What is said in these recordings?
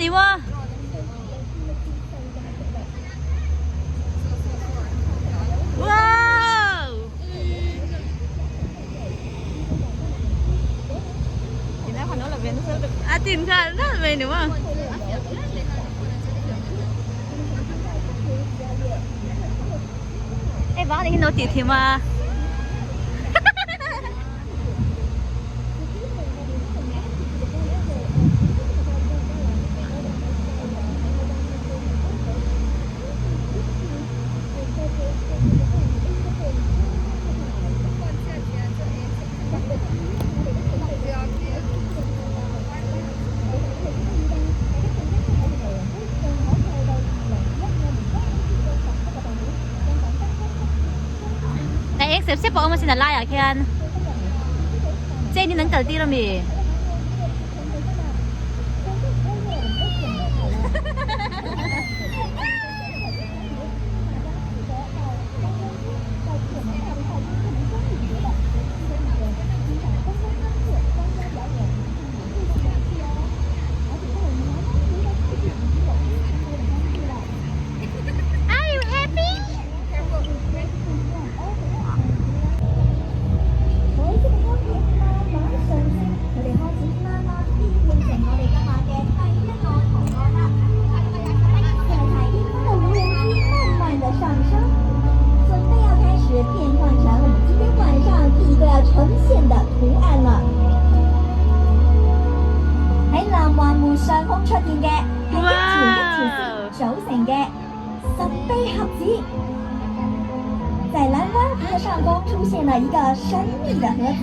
ni maw? Wow! A tin kha ral mai ni maw? Hei vang ni hi no tih thim a. A eng sep sep a awm asin a laiah khian chain in an kal tir ami? Are you happy? 喺南環門上空出現嘅係一條一條線組成嘅神秘盒子，在藍灣湖的上空出現了一個神秘的盒子。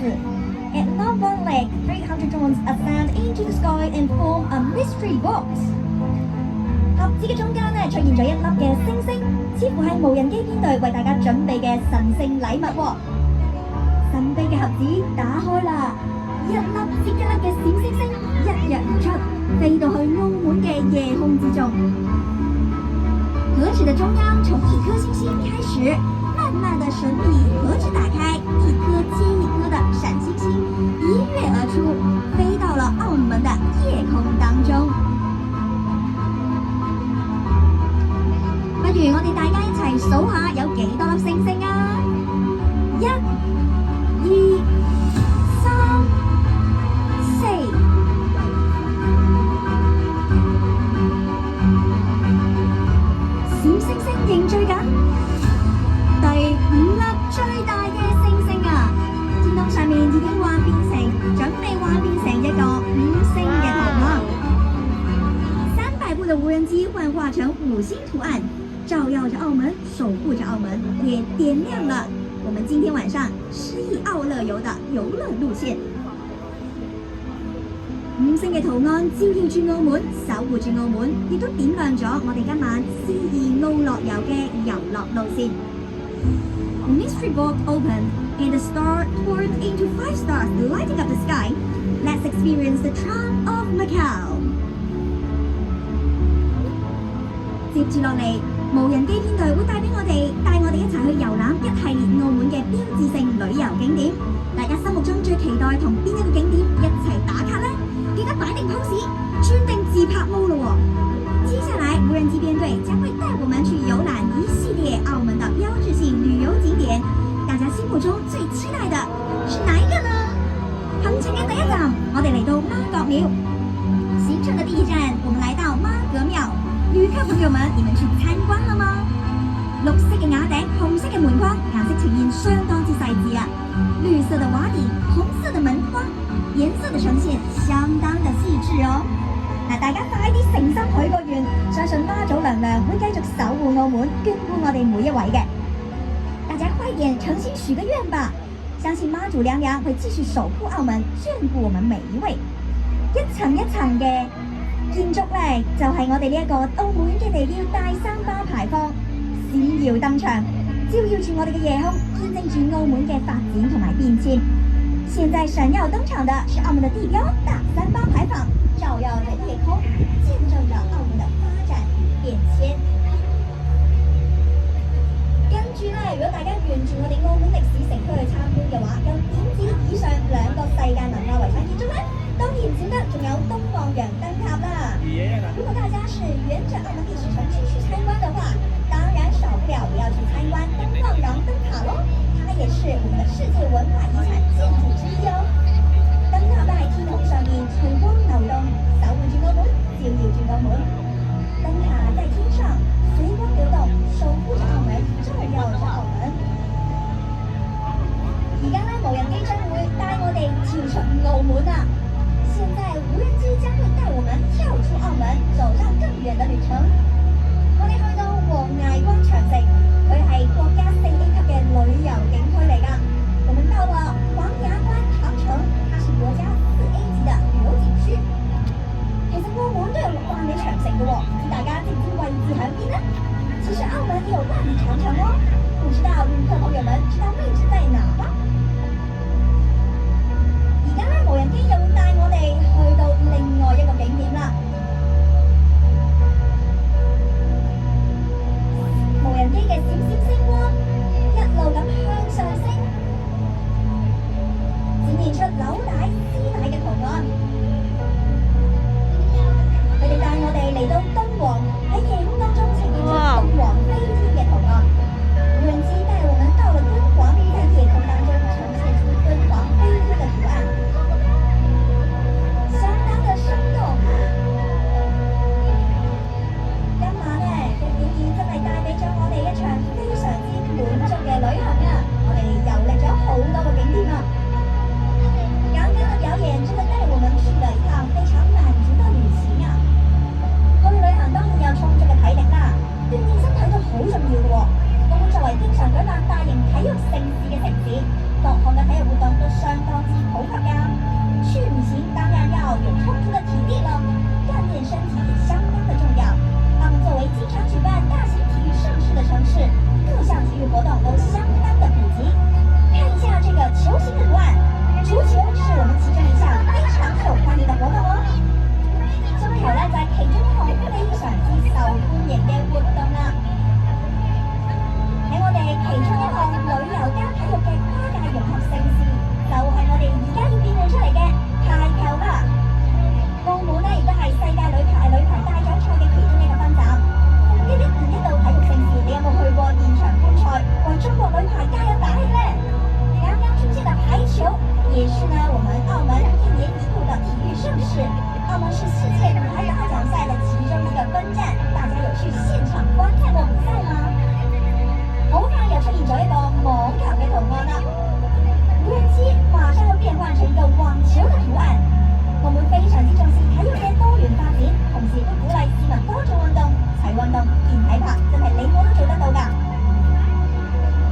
At Nam Wan Lake, 300 drones ascend into the sky and form a mystery box。盒子嘅中間呢出現咗一粒嘅星星，似乎係無人機編隊為大家準備嘅神聖禮物喎。神秘嘅盒子打開啦，一粒接一粒嘅閃星星一躍而出，飛到去澳門嘅夜空之中。盒子的中央從一顆星星開始，慢慢的神秘盒子打開，一顆接一顆的閃星星一躍而出，飛到了澳門的夜空當中。不如我哋大家一齊數下有幾多粒星星啊？一、二、三、四。閃星星凝聚緊，第五粒最大嘅星星啊！天空上面已經幻變成，準備幻變成一個五星嘅圖案。300部的無人機幻化成五星圖案，照耀着澳門，守護着澳門，也點亮了我們今天晚上詩意澳樂遊的遊樂路線。五星嘅圖案照耀住澳門，守護住澳門，亦都點亮咗我哋今晚詩意澳樂遊嘅遊樂路線。The mystery box opened and the star turned into five stars lighting up the sky. Let's experience the charm of Macau. 接住落嚟，無人機編隊會帶俾我哋，帶我哋一齊去遊覽一系列澳門嘅標誌性旅遊景點。大家心目中最期待同邊一個景點一齊打卡呢？記得擺定 pose，轉定自拍 mode 咯喎。接下來，無人機編隊將會帶我們去遊覽一系列澳門的標誌性旅遊景點。大家心目中最期待的是哪一個呢？行程嘅第一站，我哋嚟到媽閣廟。行程的第一站，我們來到媽閣廟。旅客朋友們，你們去參觀了嗎？綠色嘅瓦頂，紅色嘅門框，顏色呈現相當之細緻啊！綠色的瓦頂，紅色的門框，顏色的呈現相當的細緻哦。嗱，大家快啲誠心許個願，相信媽祖娘娘會繼續守護澳門，眷顧我哋每一位嘅。大家快點誠心許個願吧，相信媽祖娘娘會繼續守護澳門，眷顧我們每一位。一層一層嘅建築咧，就係我哋呢一個澳門嘅地標大三巴牌坊閃耀登場，照耀住我哋嘅夜空，見證住澳門嘅發展同埋變遷。現在閃耀登場的是澳門的地標大三巴牌坊，照耀着夜空，見證着澳門的發展與變遷。跟住咧，如果大家沿住我哋澳門歷史城區去參觀嘅話，又點止以上兩個世界文化遺產建築呢？當然唔少得，仲有東望洋燈塔啦。如果大家是沿着澳门历史城区去参观的话，当然少不了也要去参观东望洋灯塔喽，它也是我们的世界文化遗产建筑之一哦。燈塔都喺天空上面隨光流動，守護住澳門，照耀住澳門。燈塔在天上隨光流動，守護着澳門，照耀着澳門。而家呢，無人機將會帶我哋跳出澳門啊！現在無人機將會帶我們跳出澳門，走上更遠的旅程。我哋去到黃崖關長城，佢係國家4A 級嘅旅遊景區嚟㗎。我們到了黃崖關長城，它是國家4A 級的旅遊景區。其實澳門都有萬里長城嘅喎，唔知大家知唔知位置喺邊呢？其實澳門也有萬里長城哦，不知道旅客朋友們知道位置在哪嗎？而家咧，無人機又會帶我哋去到另外一個景點啦。無人機嘅閃閃星光一路咁向上升，展現出紐帶絲帶嘅圖案。佢哋帶我哋嚟到敦煌，喺夜空當中呈現出敦煌飛天嘅圖案。無人機帶我們到了敦煌，在夜空當中呈現出敦煌飛天的圖案，相當的生動。今晚呢嘅表演真係帶俾咗我哋一場非常之滿足嘅旅行啊！我哋遊歷咗好多個景點啊！剛剛的表演真的帶我們去了一趟非常滿足的旅行啊！去旅行當然有充足嘅體力啦，鍛鍊身體都好重要嘅喎。澳門作為經常舉辦大型體育盛事嘅城市，各項嘅體育活動都相當之普及㗎。去旅行當然要有充足的體力了，鍛鍊身體也相當的重要。澳門作為經常舉辦大型體育盛事的城市，各項體育活動都相當的普及。看一下這個球形的圖案，足球是我們其中一項非常受歡迎的活動哦。足球呢，就係其中一項非常之受歡迎嘅活動啦。喺我哋其中一項旅遊加體育嘅跨界融合盛事，就係我哋而家要變換出嚟嘅排球啦。澳門呢，亦都係世界女排大獎賽嘅其中一個分站。呢啲年一度體育盛事，你有冇去過現場觀賽，為中國女排加油打氣呢？剛剛出現的排球，也是呢我們澳門一年一度的體育盛事。澳門是世界女排大獎賽的其中一個分站，大家有去現場觀看過比賽嗎？好快又出現咗一個網球嘅圖案啦！無人機馬上又變換成一個網球的圖案。澳門非常之重視體育嘅多元發展，同時亦都鼓勵市民多做運動、齊運動、健體魄，真係你我都做得到㗎。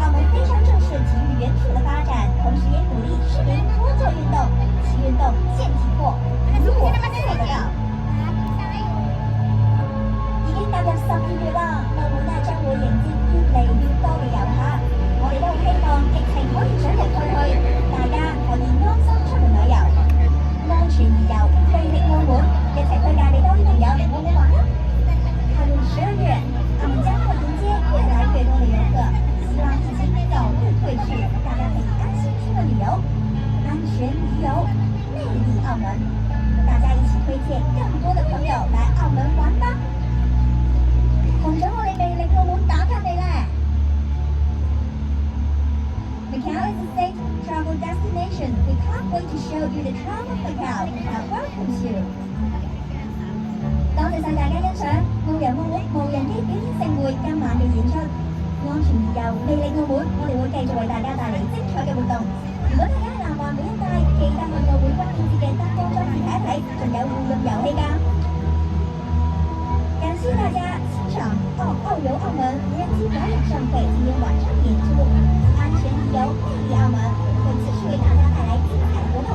澳門非常重視體育元素的發展，同時也鼓勵市民多做運動、齊運動、健體魄，你我做得到。已經踏入12月啦，澳門呢將會迎接越嚟越多嘅遊客，我哋都好希望疫情可以早日退去，大家可以安心出門旅遊，安全易遊，魅力澳門，一齊推介俾多啲朋友嚟澳門玩啦！踏入12月，澳門將會迎接越來越多的遊客，希望疫情早日退去，大家可以安心出門旅遊，安全宜遊，魅力澳門，大家一起推薦更多的朋友來澳門玩吧！同咗我哋魅力澳門打卡未呢？Macau is a safe travel destination. We can't wait to show you the charm of Macau. Macau welcomes you. 多謝晒大家欣賞澳遊澳門無人機表演盛會今晚嘅演出。安全易遊，魅力澳門，我哋會繼續為大家帶嚟精彩嘅活動。如果大家喺南環每一帶，記得去澳門光影節嘅燈光裝置睇一睇，仲有互動遊戲㗎。感謝大家欣賞澳遊澳門無人機表演盛會今天晚上演出，安全易遊，魅力澳門，我們會繼續為大家帶來精彩的活動。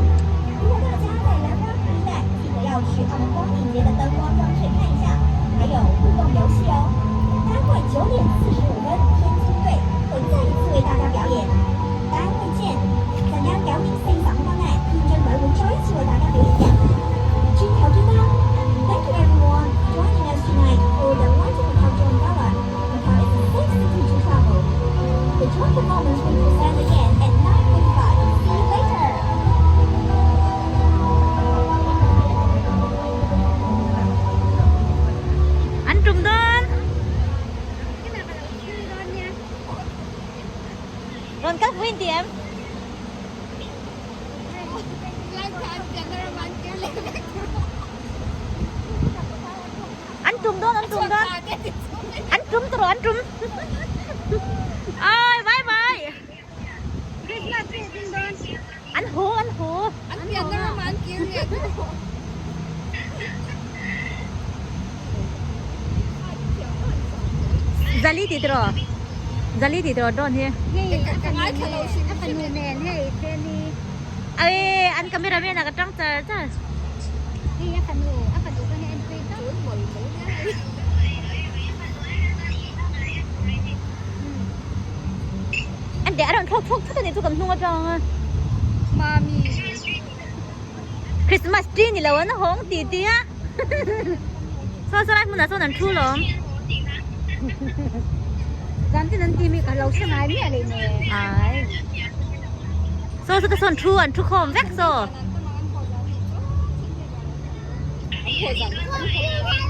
如果大家在南灣一帶，記得要去澳門光影節的燈光裝置看一下，還有互動遊戲哦。待會9點45分，天津隊會再一次為大家表演。待會見，陣間9點45分呢，天津隊會再一次為大家表演嘅。轉頭見啦！Thank you everyone joining us tonight for the Light of Macau Joint Gala. Macau is a safe city to travel. The joint performance will present again at tum dawn an tum dawn an tum tawh an tum ai bye bye an haw an haw An pianna ramah an kir leh dawn. Zali tih tiraw Zali tih tiraw drone hi Ka ngaithla lo hrim hrim. Ai an camera man ah ka tang char char. An teh a rawn thlawk thlawk thut a nih chu kan hnung atang a. Mami. Christmas tree ni lo an hawng tih tih a. Saw saw lai hmunah sawn an thu lawm. Zan tin an ti mi ka lo hre ngai miah leh nen. Ai. Saw saw te sawn thu an thu khawm vek saw. An haw zan.